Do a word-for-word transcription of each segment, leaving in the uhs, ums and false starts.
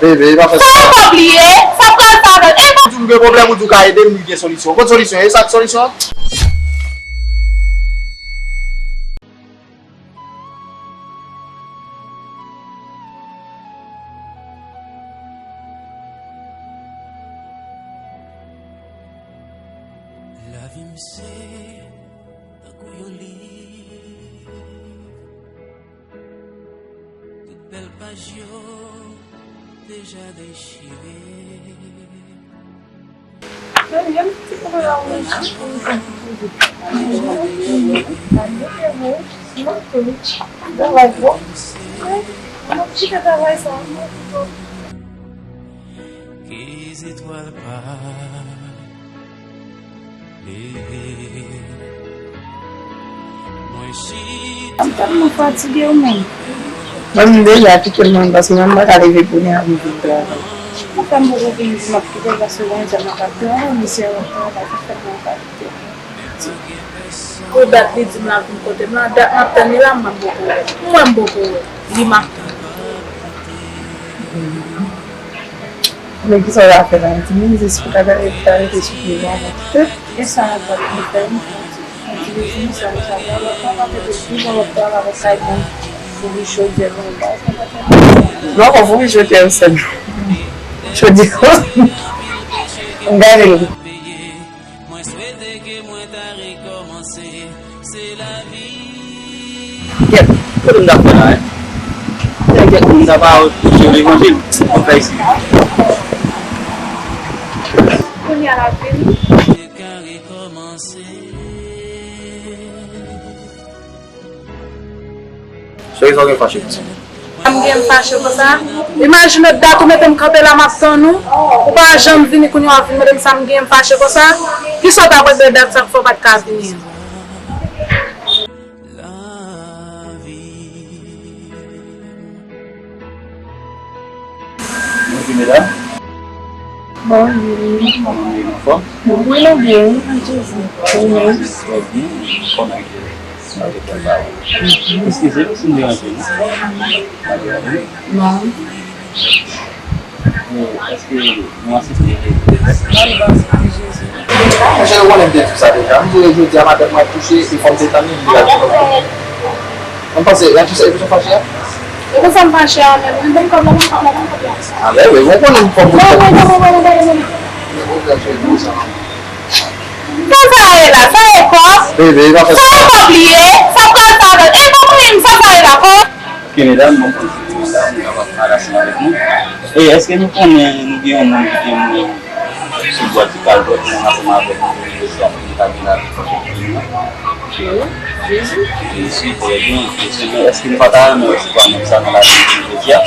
Bebe, pa fè sa. Sa ou pa bliye? Sa pral sa avè l. E pa. Ou di m gen pwoblèm, ou di w ka ede m, li gen solisyon. Kot solisyon? E sa k solisyon an? Lavi m se tankou yon liv. Tout bèl paj yo deja dechire. Ke zetwal pa M tèlman fatige wi menm. Mwen m deja kite l menm paske mwen m pa ka leve kounye a pou m vin travay. Ou fè m poko vin di m ap kite l paske gon jèn nan k ap travay, misye ap travay, sa fè mwen pa kite l. Pou dat li di m l ap vin kote m la, dat m ap tann li la, mwen m poko wè. Mwen m poko wè. Li m ap tann. Men kisa w ta fè la? Di m jis pou ta gade, pou ta rete sou pye w avan. E sa w ap fè m fè yon ti, yon ti dezini sa, sa, sa, lòt fwa pa te pou di bon lòt fwa la pou kay bon. Fouri chodyè bon ba sa pa te. Non, kon fouri chodyè sèl. Chodyè. M gade l. Mwen swete ke mwen ta rekòmanse. Se lavi. Kèt, kote m t ap fè la, en? Kèt, kèt, moun sa pa preche levanjil. Mwen fè isi. Kounye a l ap vini. Te ka rekòmanse. Cheri, sa w gen fache konsa? Sa m gen fache konsa? Imajine dat ou mete m kanpe la, m ap tann ou. Ou pa janm vini, kounye a w ap vin mande m sa m gen fache konsa? Kisa w t ap regle dat sa k fè w pa t ka vini an? Bonjou, medam. Bonjou. Kòman nou ye, nou anfòm? Wi, nou byen, wi, Jezi. Ou menm? Trè byen, kòman nou ye? Eskize nou si n deranje nou. Pa deranje nou. Non. Èske nou asiste legliz? Non, nou pa asiste legliz. Monchè, yo konnen m te di w sa deja. M di w jodi a madanm mwen ap kouche, e fò m te tann li, m te ka di w. Mwen panse, y ap touche, e pou sa fache a? E pou sa m fache a, men mwen ban m kòb la, ban m kòb la, ban m kòb la. A, ben wi, mwen konnen m fò m. Non, non, non. Sa sa ye la? Sa ye kòb? Bebe, pa fè sa. Sa ye kòb li ye? Sa pral sa avè l? E pou mwen, sa sa ye la? Kòb? Ok, medam, bon, konn se medam, nou kapab pale ansanm avèk nou. E èske nou konnen nou gen yon moun ki te mouri sou bwat di kalbwè pou nou ansanm avèk nou, pou nou ta gen lavi pou nou? Jezi. Jezi, trè byen. Jezi, men èske nou pa ta renmen resevwa nonm sa nan lavi nou jodi a?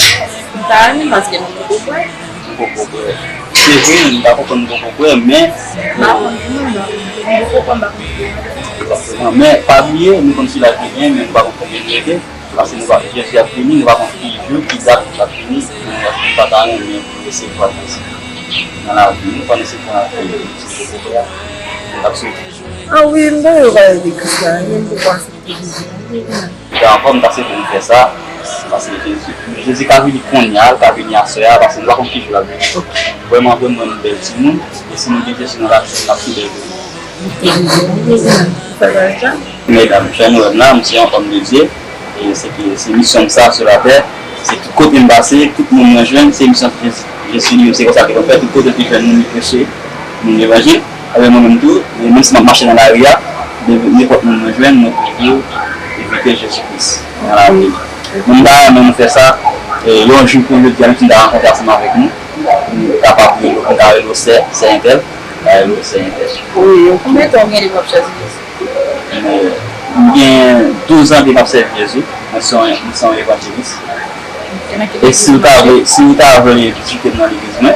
Nou ta renmen paske nou poko kwè. Nou poko kwè. Se vre, nou ta kontan nou poko kwè, men. M pa konn pou mwen, non. M poko kwè, m pa konn pou mwen. Egzakteman. Men, pa bliye, nou konn sila ki gen, men nou pa konn konbyen li rete. Paske nou pa, Jezi ap vini, nou pa konn ki jou, ki dat l ap vini, nou pa ta renmen pou resevwa l nan lavi nou, pandan se tan ap vini, se poko kwè a, nou t ap swete. A wi, m tande yo pale de Kris la, men m poko aksepte Jezi non. Jan ankò, m ta swete nou fè sa, paske Jezi, Jezi ka vini kounye a, l ka vini aswè a, paske nou pa konn ki jou l ap vini. Vrèman, vrèman, nou bèl timoun, e si nou gen Jezi nan lavi nou, n ap tou bèl timoun. Medam, frè nou wè m la, m se yon homme de Dieu. E se ke, se misyon m sa sou latè. Se tout kote m pase, tout moun mwen jwenn, se misyon Jezi, Jezi li menm, se konsa l te konn fè, tout kote l te jwenn moun, li preche moun levanjil. Ebyen mwen menm tou, e menm si m ap mache nan lari a, nenpòt moun mwen jwenn, mwen toujou envite Jezi Kris nan lavi m. Mwen m ta renmen nou fè sa, e yon jou kou jodi a, menm si m ta rankontre ansanm avèk nou, nou kapab rele, nou ka rele w sè, sè entèl. Ba yo se entèl. Wi, yo. Konbyen tan w gen depi w ap sèvi Jezi? M gen douz an depi m ap sèvi Jezi. Mwen se yon, mwen se yon evanjelis. E si w ta vle, si w ta vle vizite m nan legliz mwen,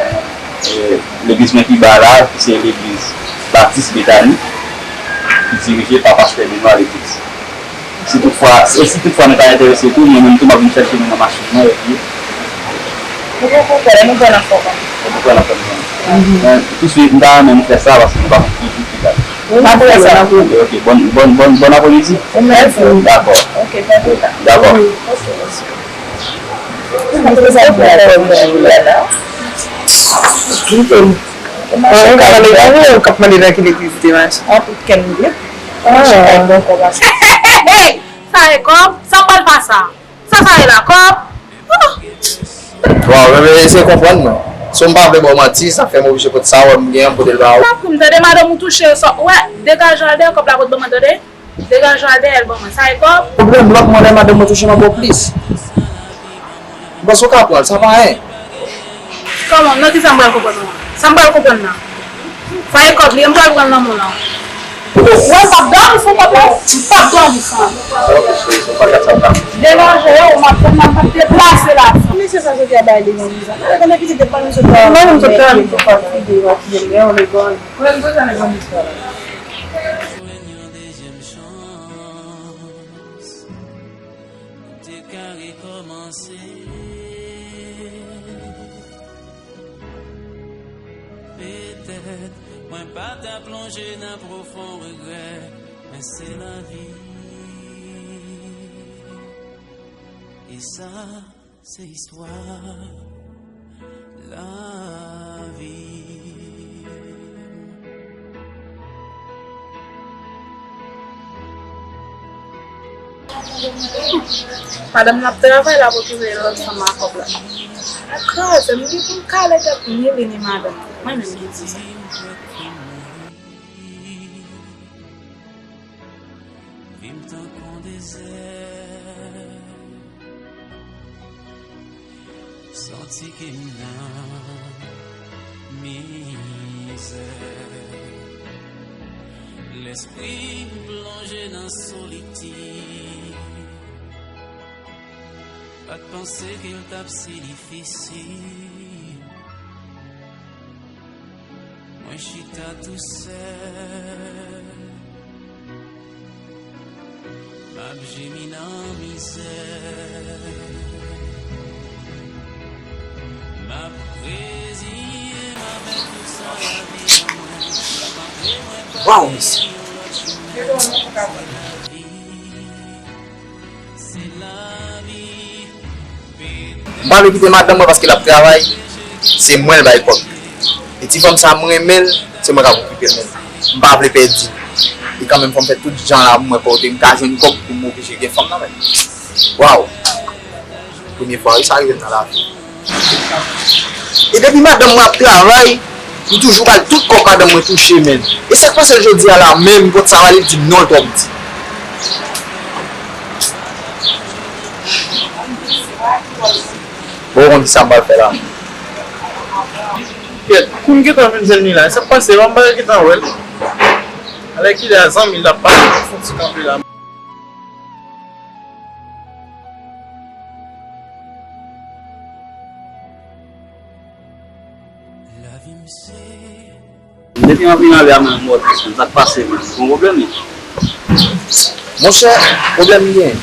e, legliz mwen pi ba la, ki se legliz Batis Betani, ki dirije pa pastè Benoît Letis. Si toutfwa, e si toutfwa nou ta enterese tou, mwen menm tou m ap vin chèche nou nan machin mwen, epi. Nou poko kwè, nou pral nan fòm. Nou pral nan fòm. Mhm. Men, touswit, m ta renmen nou fè sa, paske nou pa konn ki jou ki dat. Wi, n ap fè sa. Ok, ok. Bòn, bòn, bòn, bòn apremidi. Ou mèsi. Dakò. Ok, fè tou sa. Dakò. Wi. Ok, mèsi. Mwen ka mande, mwen ka mande nan ki legliz ou te mache. An tout kè m vle. Mwen chita bon kòb la. Sa e kòb? Sa m pral fè sa? Sa sa ye la, kòb? Oh! Waw, men, men, eseye konprann mwen. Si m pa vle ba w manti, sa fè m oblije pot sa w m gen an, m pote l ba w. Pa pri m, tande, madanm ou touche, sa, w wè, degaje w al dèyè kòb la, pot ban mwen, tande. Degaje w al dèyè l ban mwen. Sa e kòb? Pwoblèm, lòt mwen, lè madanm mwen touche, m ap ba w plis. M panse w ka pran l, sa pa anyen. Kòman? Nan kisa m pral konprann ou an? Sa m pral konprann nan? Sa e kòb li ye, m pral pran l nan men w lan. Ou wè m p ap dòmi sou kòb la? M p ap dòmi san. Degaje w, m ap pran, m ap deplase la. Mesye sa soti a bay li nan mizè. Gade konbyen pitit de pa misye fè. Mwen menm sot la, m fatige, fatige, men on est bon. Mwen m kontan nan granmoun sa la. Te ka rekòmanse. Petèt, mwen pa ta plonje nan pwofon regrè, men se lavi. E sa, se istwa lavi. Madanm nan ap travay, l ap retounen lòt fanm ak kòb la. Sa kraze m, li pou m kale tèt ni li ni madanm. Mwen menm ki di sa. Vi m tankou dezè. Santi ke m nan mizè. Lespri m plonje nan solitid. Pa t panse ke l t ap si difisil. Mwen chita tou sèl. M ap jemi nan mizè. M ap reziye m avèk tout sa lavi ban mwen. M ap antre mwen pa. Waw, mesye. Se lavi. M pa vle kite madanm mwen paske l ap travay, se mwen l bay kòb. E ti fanm sa, m renmen l, se mwen k ap okipe l menm. M pa vle pèdi l. E kanmenm, fò m fè tout jan la pou mwen pote, m ka jwenn kòb pou m oblije gen fanm nan men. Waw! Premye fwa, wi, sa rive m nan lavi. E depi madanm mwen ap travay, m toujou ba l tout kòb madanm mwen touche, menm. E sa k pase l jodi a la menm, m konn sa m ale, l di m non, l twò piti. Bon, ou konn kisa m pral fè la. Kèt, kou m gentan vin jwenn li la, sa k pase, m pa gentan wè l. Alèkile a zanmi l ap pale, fon ti kanpe la. Lavi m se. Depi m ap inale a mwen, m wè w tris, menn. Sa k pase, menn? Gon pwoblèm, non? Monchè, pwoblèm m gen.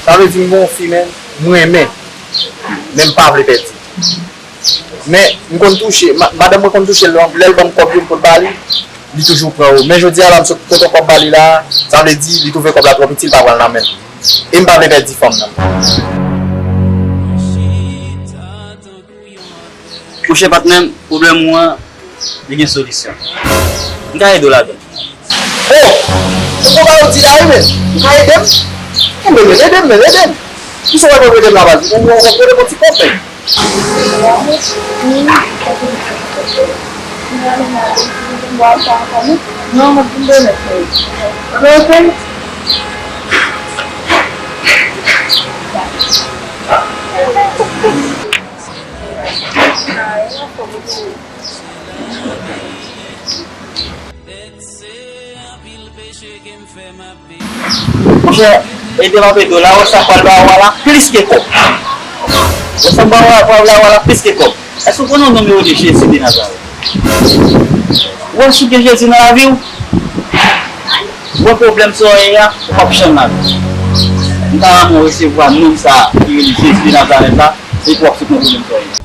Sa vle di m gon fi, menn, m renmen. Men m pa vle pèdi. Men, m konn touche, ma-, madanm mwen konn touche l, lè l ban m kòb yo, m konn ba li, li toujou pran yo. Men jodi a la, m sot pote yon kòb ba li la, sa vle di, li twouve kòb la twò piti, li pa pran l nan men l. E m pa vle pèdi fanm nan. Monchè patnè m, pwoblèm ou an, li gen solisyon. M ka ede w ladan l. Oh! Ou gon bagay ou di la wi, men. Ou ka ede m? Kenbe men, ede m, men, ede m. Kisa w ap ede m la, baz? Ou, ou, ou ap ede m yon ti kòb, men. Non, mwen vin de nèt, men. Ok. Monchè, ede m ap ede w la, wè sa pral ba w a la plis ke kòb. Wè sa ba w a, pral ba w a la plis ke kòb. Èske w konnen yon nonm yo rele Jezi de Nazarèt? Wè si w gen Jezi nan lavi w, wè pwoblèm sa w ye a, w p ap janm lavi. M ta renmen w resevwa nonm sa a ki rele Jezi de Nazarèt la, epi w ap sot nan pwoblèm sa w ye a.